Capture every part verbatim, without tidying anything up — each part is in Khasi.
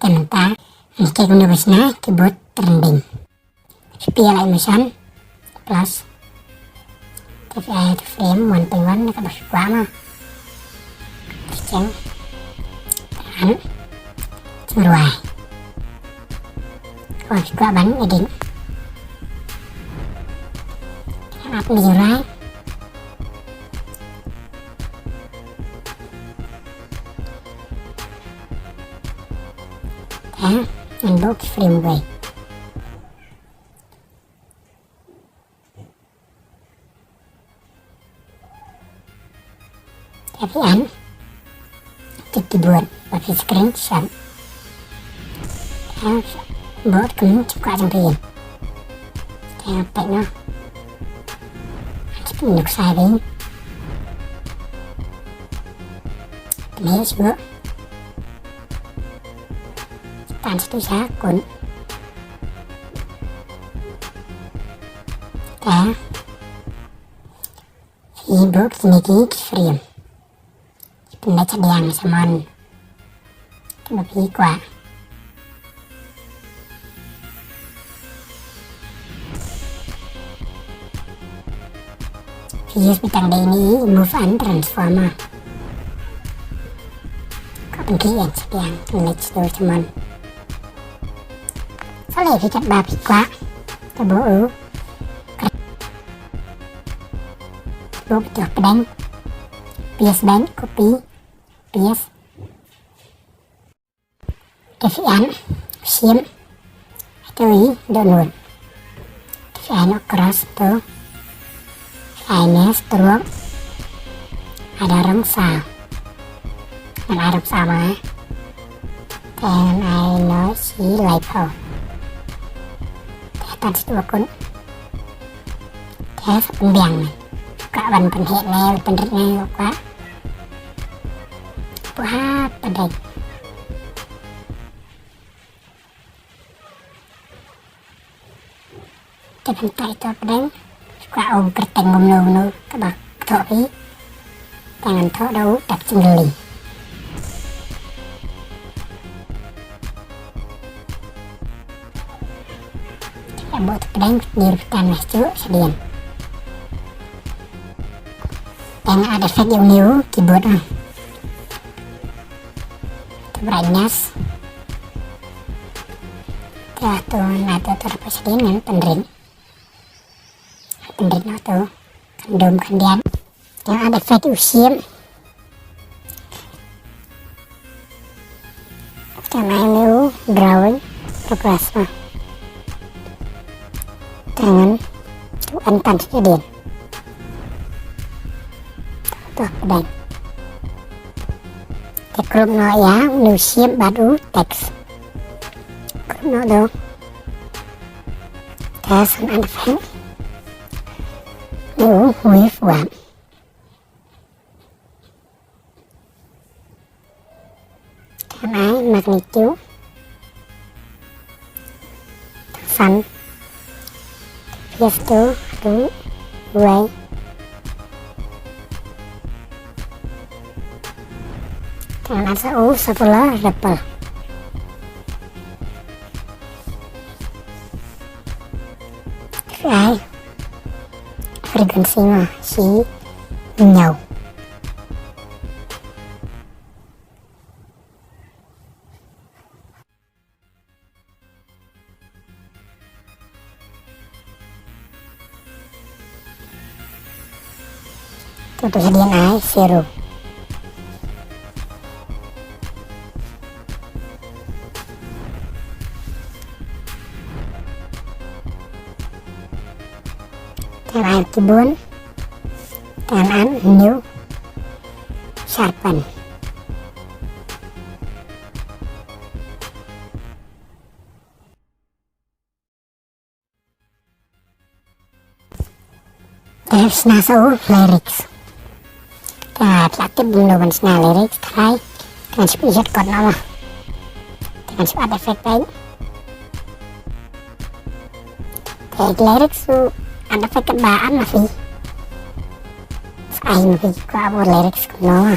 Te mynta ngan klik ïa une ba shna keyboard trending. Phi plie ïa la i motion plus te phi ai ïa u frame one point one na kaba phi kwah ma. Phi cheng, an, jingrwai. Kaba phi kwah ban edit. Te ap ni jingrwai. Te ngan buh ki frame wei. Te phi an, te keyboard ba phi screenshot. Te buh kum ki kwah jong phi. Te peit noh. Te peit noh ksai phi. Te peit shuh. Tan sha tu sha kun. Te phi buh kine ki frame. Pynleit shadiang sha mon kaba phi kwah. Phi use beit tang da ine i move and transform. Ka pynkhih ïa shadiang, pynleit sha sha mon. Sa leh phi katba phi kwah. Te buh u, buh phi to pdeng. Paste beit, copy, paste. Te phi an, shim. Te i download. Te phi ai noh cross to. Phi ai next to. Ai da rong saw. Ngan ai rong saw ma. Te ngan ai noh shi laiphew. Te tan sha tu ba kun. Te sa pynbiang ne. Kwah ban pynheh ne, pynrit ne, kwah. Buh hapdeng. Te pynthait to pdeng. Kwah u kyrteng kumno kumno kaba thoh phi. Te ngan thoh da u dak jingkylli. Te buh to pdeng, pynir pyntan na shuh shadien. Te ngan add effect ïa une u keyboard ah. Te brightness. Te to na to to shadien ngan pynrit. Pynrit noh to. Kan dum kan dian. Te add effect u shim. Te ngan ai u drawing progress ma. Te ngan to an tan sha dien. To pdeng. Te crop noh ïa une u shim bad u text. Crop noh to. Te san add effect. Une u wave warp. Te ngan ai magnitude. Te san. Paste to, to, wei. Te ngan ai sa u circular ripple. Te ai frequency ma shi hynñiew. To to shadien ai zero. Te ngan ai keyboard. Te ngan ai new sharpen. Te shna sa u lyrics. Te la tip kumno ban shna lyrics trai. Te ngan shim ïa kot na ma. Te ngan shim add effect peit. Te lyrics u add effect ba an ma phi. Sa ai ma phi kwah bad lyrics kumno ma.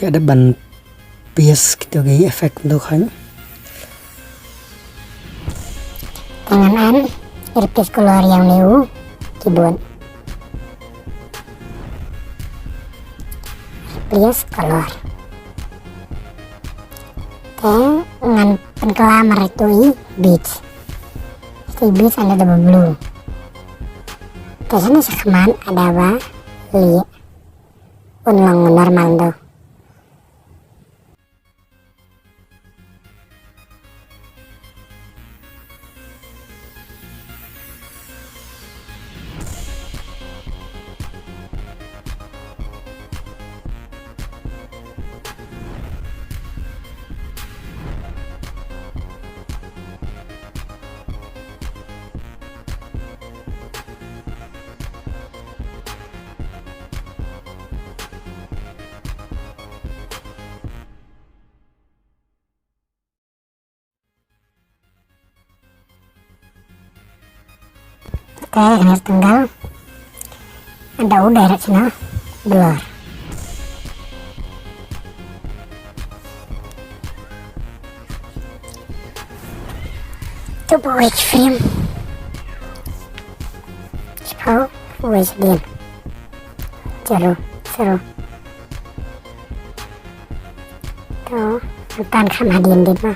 Ka dep ban paste kito ki effect tu khaiñ. Te ngan add replace color ïa une u keyboard. Replace color. Te ngan pynkylla marwei tu i beige. Te i beige ynda da ba blue. Te shane shakhmat ynda ba lieh. Un long normal tu. Te, ini tanggal. Ynda u directional blur. Tu buat frame. Sepau, buat sedin. Zero, zero. Tu, tan kham hadin dit ma.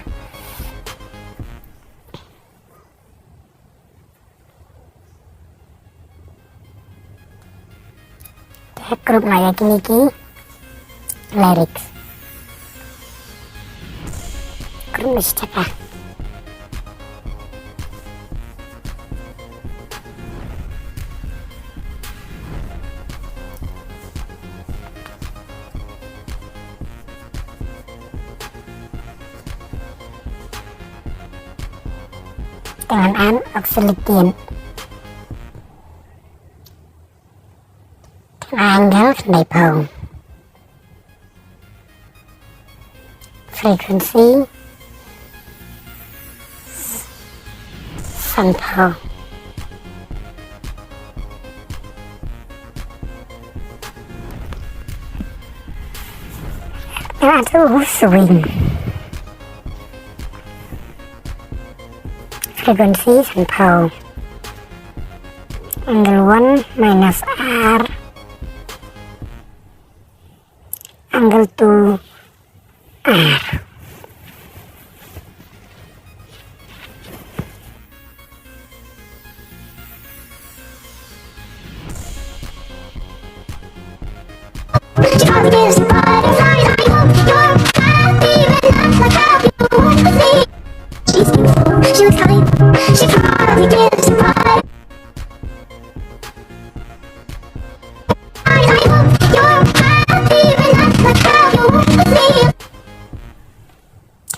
Te group noh ïa kine ki lyrics. Group noh sha jaka. Te ngan add oxygen. Triangle khyndai phew. Frequency san phew. Ïa tu swing. Frequency san phew. Angle one minus R. Angle two R.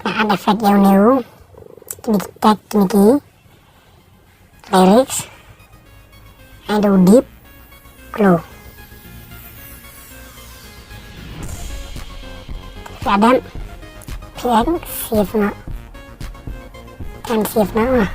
Nga add effect ïa une u. Kine ki tag, kine ki lyrics. Ai da u deep glow. Phi dep, phi save noh. Kan save noh.